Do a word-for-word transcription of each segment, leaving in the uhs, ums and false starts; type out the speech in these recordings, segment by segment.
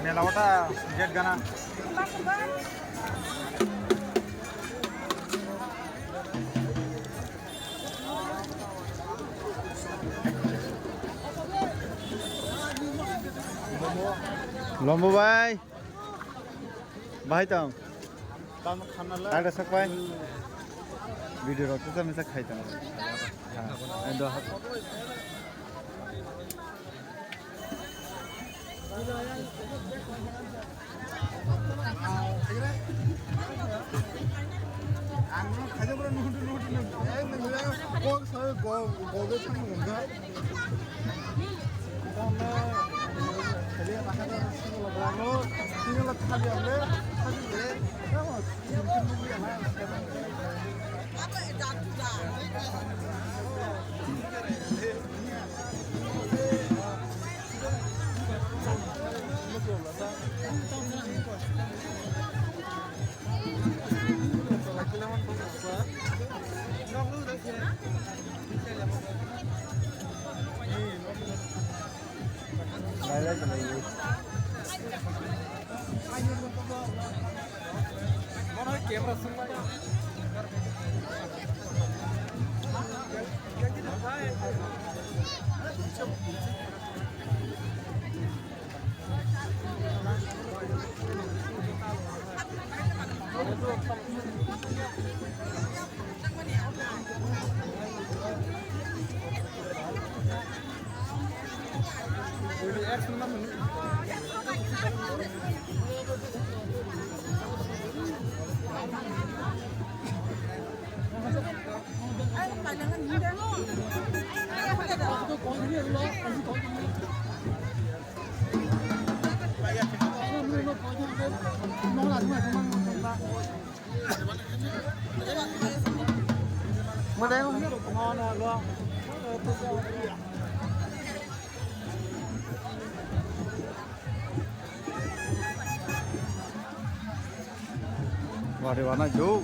Mela wata jet gana. Lombo bai. Bahai tong. Tang khanala. Tang da sak bai. Video rok tisa misa khai tong. Ha, endo ha. Ang no khaja bro nuhutu nuhutu nuhutu. Kok sa go go de thang mungga. Wari wana jo.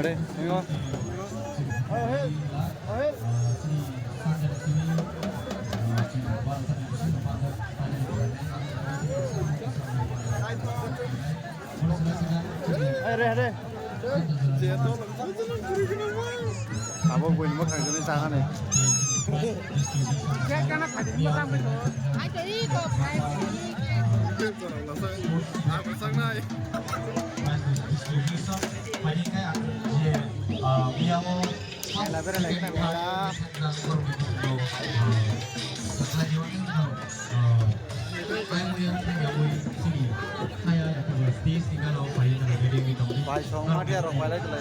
Are, amigo. Are, are. Abo buini mwkhang jani chakani. Ang saknai. Ela bera lai kena mela. Bai song ma dia rok bai lai lai.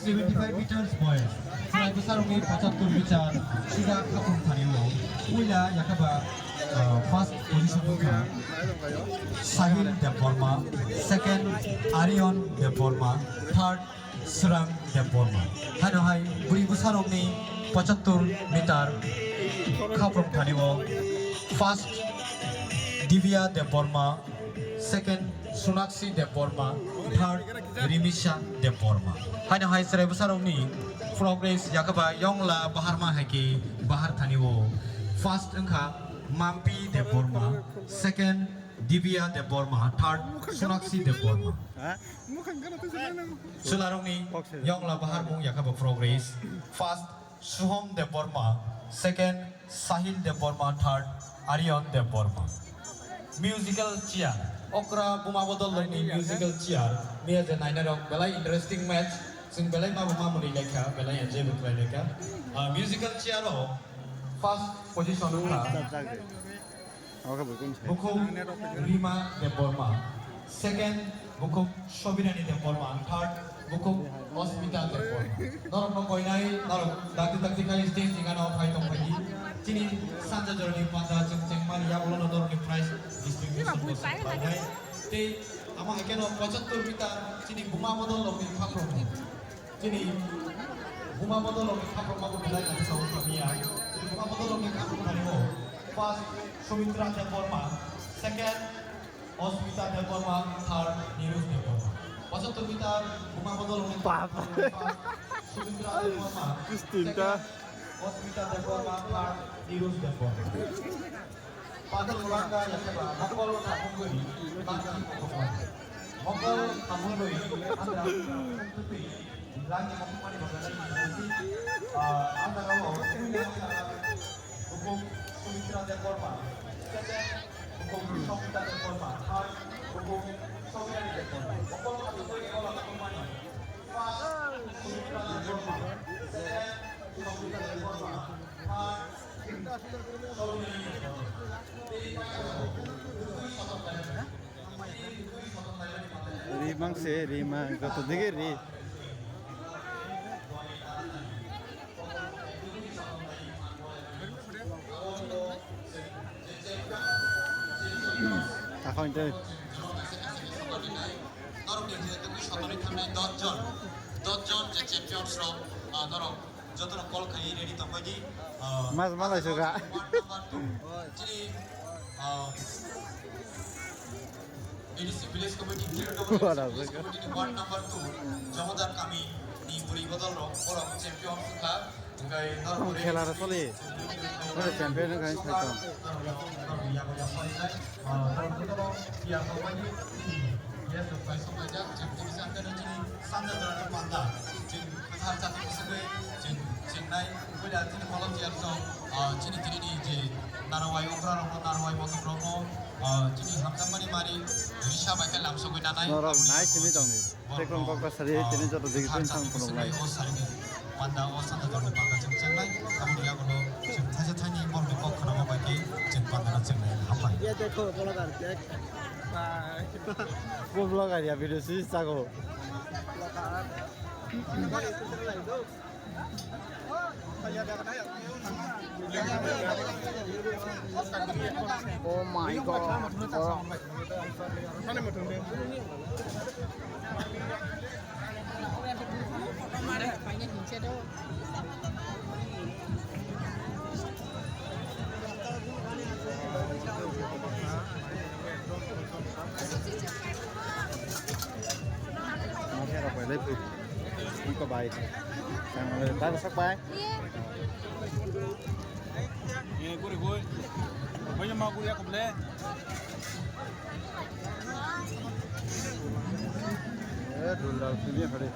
Seventy-five meters boys. Chwrai bwsarokni pochattor meter sida khapung thani o. Puila yakaba, uh, first position wngkha Sahil Debbarma, second Aryan Debbarma, third Srang Debbarma. Haino hai bwrwi bwsarokni pochattor meter khapung thani o. First Divya Debbarma, second Sonakshi Debbarma, third Rimisha Debbarma. Haino hai chwrai bwsarokni progress yakaba Yongla Baharma hai khe bahar thani o. First wngkha Mampi Debbarma, second Divya Debbarma, third Sonakshi Debbarma. Chwlarokni Yongla Baharmung yakaba progress. First Suhom Debbarma, second Sahil Debbarma, third Aryan Debbarma. Musical chair, okra buma bodol ni musical chair, miya je nainai rok belai interesting match, sing belai ma buma muni lekha, belai enjoy bo khlai lekha. Ah, musical chair o first position wngkha Bukhum Rima Debbarma, second Bukhuk Sobirani Debbarma, third, bukhuk Osmita Debbarma. Norokno koinai, norok dakti dakti khai stage ni gana phai tong phai di. Chini sanja jorni panda chwng chengmani yagulo no norokni prize distribution bo chwng khlainai. Tei amo hai kheno pochattor meter chini buma bodol rokni khaprokno. Chini buma bodol rokni khaprokma bo belai kha tong kha miya. Chini buma bodol rokni khaprok thani o first Sumitra Debbarma, second Osmita Debbarma, third Niroj Debbarma. Pochattor meter buma bodol rokni Baba. First Sumitra Debbarma, Kristinta. Second Osmita Debbarma, third Niroj Debbarma. Padal ranga yakeba mokol thamung gori bangsi mokol. Mokol thamung gori andra twi langni mokol mani bagana andra o hukum Sumitra Debbarma, second hukum Songita Debbarma, third hukum Songita Debbarma. Mokol thamung gori mokol thamung mani. First Sumitra Debbarma, second Songita Debbarma, third Rimang se, rimang, joto dige ri. Takhon tei. Norok ni je twi sotoni thangnai dos jon, dos jon je champions rok, ah, norok jotono call khai ready tongbai di. Ah, Mas malai suga. Ward number two. Chini, ah, A D C village committee, Wala village suga. Committee ni ward number two, Jomodar Kami ni bwrwi bodol rok, borok champion wngkha. Ang khela rw soli. Oro champion wngkha ang saito. Chini Narwai okra rokno, Narwai botok rokno, chini hamjakmani mari risa bai khe lamsogwi nanai. Norok nai simi tongdi. Tekong kok ta sari tini joto digi tun sang phunuk lai. Panda o santa jorni panda chwng chengnai, aboni yagulo chwng thaisa thaini borokni kok khwnama bai khe chwng panda no chengnai. Hambai. Ye dekho, vlogger, dek. Bye. Bo vlogger ya, video si chago. Vlogger. Oh my God. Iko bai. Bai sak bai. Ye guri goi. Bai ma guri aku ble. Eh, dul dal sini hari.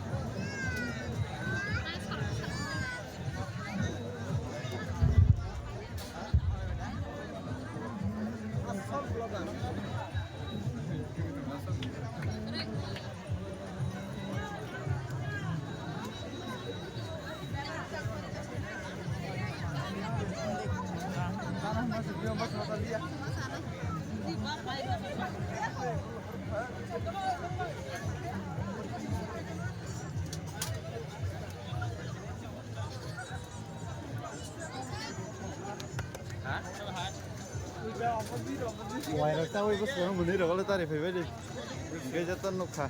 Wairok ta ui bwskango mwnwi rok le tari phaibai di. Hwnkhe joto nukha.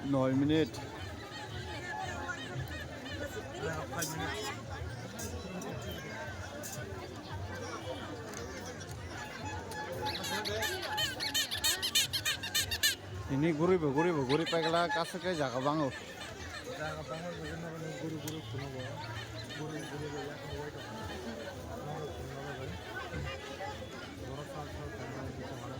Noi minute. Ini guri bo, guri bo, guri pegla kasuk ke jaga bango. Jaga bango, guri guri kuno bo, guri guri bo ya ko wai to. Borok sal sal tangmani bisa mana.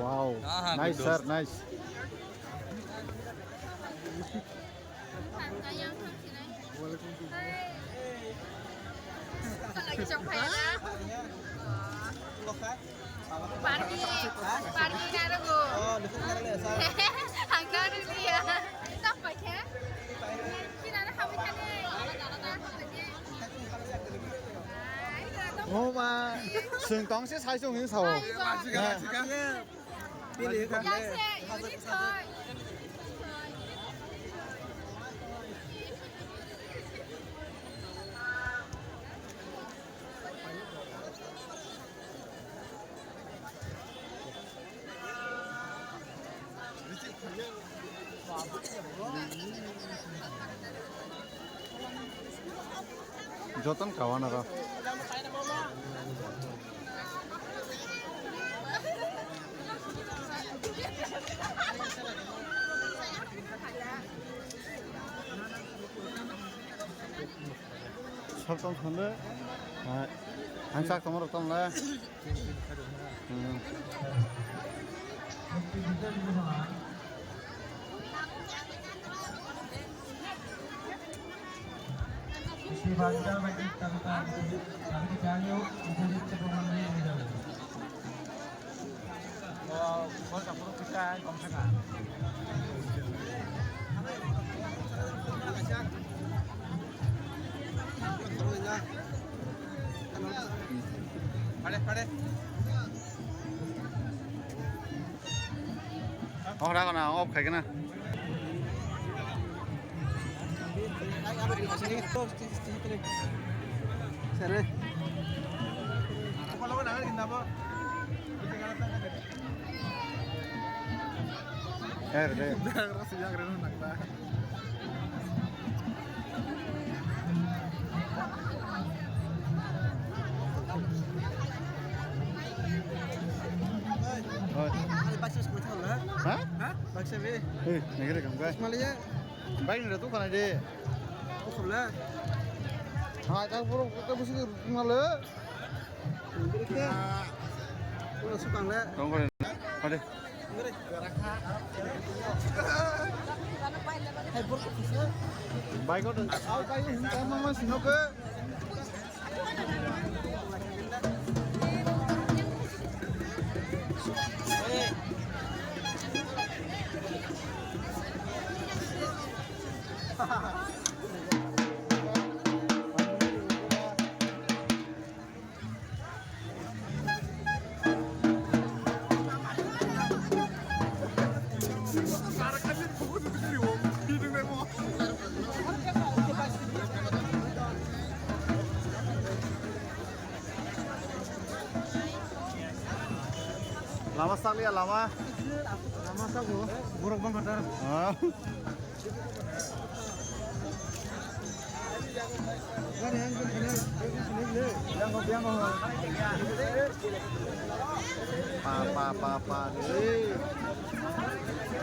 Wow. Aha, nice, good sir, news. Nice. Party, party na rogo. Ang na rili ya. Tak pakai. Kina na kami kane. Oba, sengkang se sai song ni sao. Pili ka. Joton kawan aro. Sab tong thangde, ah, ang sak tongma rok tong le. Hmm. Pare, pare. Oh, rago na, off khai na. Sir. Her de. Hoi. Hah? Hah? Baksa be. Eh, negeri kamu guys. Malaysia. Baik ni tu kan ada. Kosong lah. Hai, tak buruk, tak busuk malu. Kosong lah. Tunggu. Hadi. Hai, buruk kosong. Baik kau tu. Au, baik ni, kamu masih nak ke? Lama sakliya lama. Lama sago, borok bangkha tar. Ah. Pa, pa, pa, pa, hey.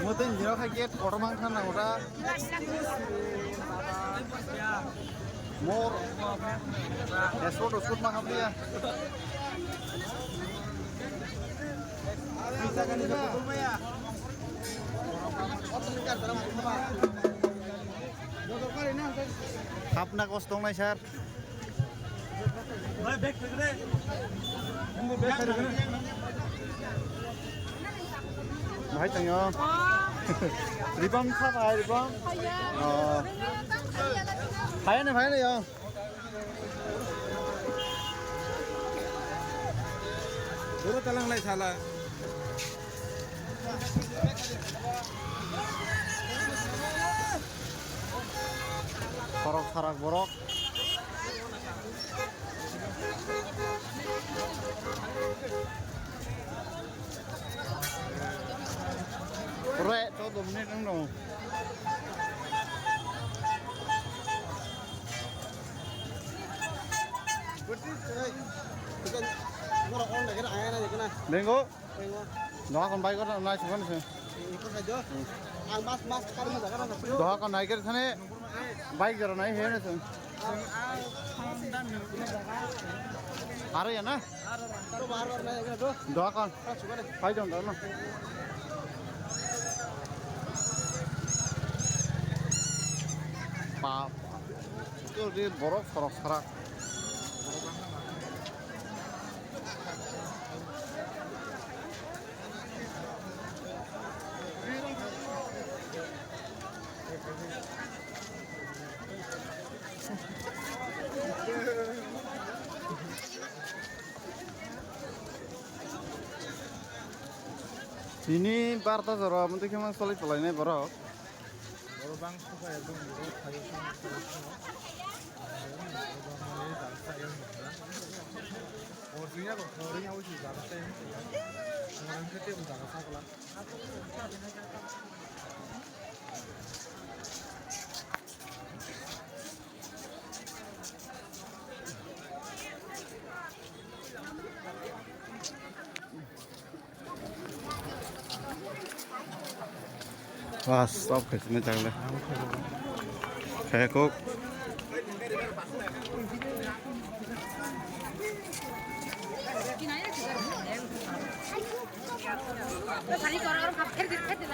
Mutin jiro kha gate kotor mang khan na ora. Mor. Escort, escort ma hamliya. Hapna kos tongnai sir. Bahai tongyo. Ribam kha bahai ribam. Oh. Phai ne, phai ne yo. Puro talang lai sala. Khorok sarak borok. Re, chaudo minute wng tongo. Bengo. Doha kon bai kor nai sukhan se. Doha kon nai kor thane bai kor nai he na se. Aro ya na? Doakan. Hai dong dong. Pap. Itu di borok sorok sarak. Tini barta jora muntui khe ma solai tolainai borok. Borok bang suka ya bung borok khayo song khayo song. Borok mani jang sa yang mukha. Borok ya borok ya usi jang sa yang mukha. Borok khe tebo jang sa kala. Bas, stop khaisini chagle. Khaikuk.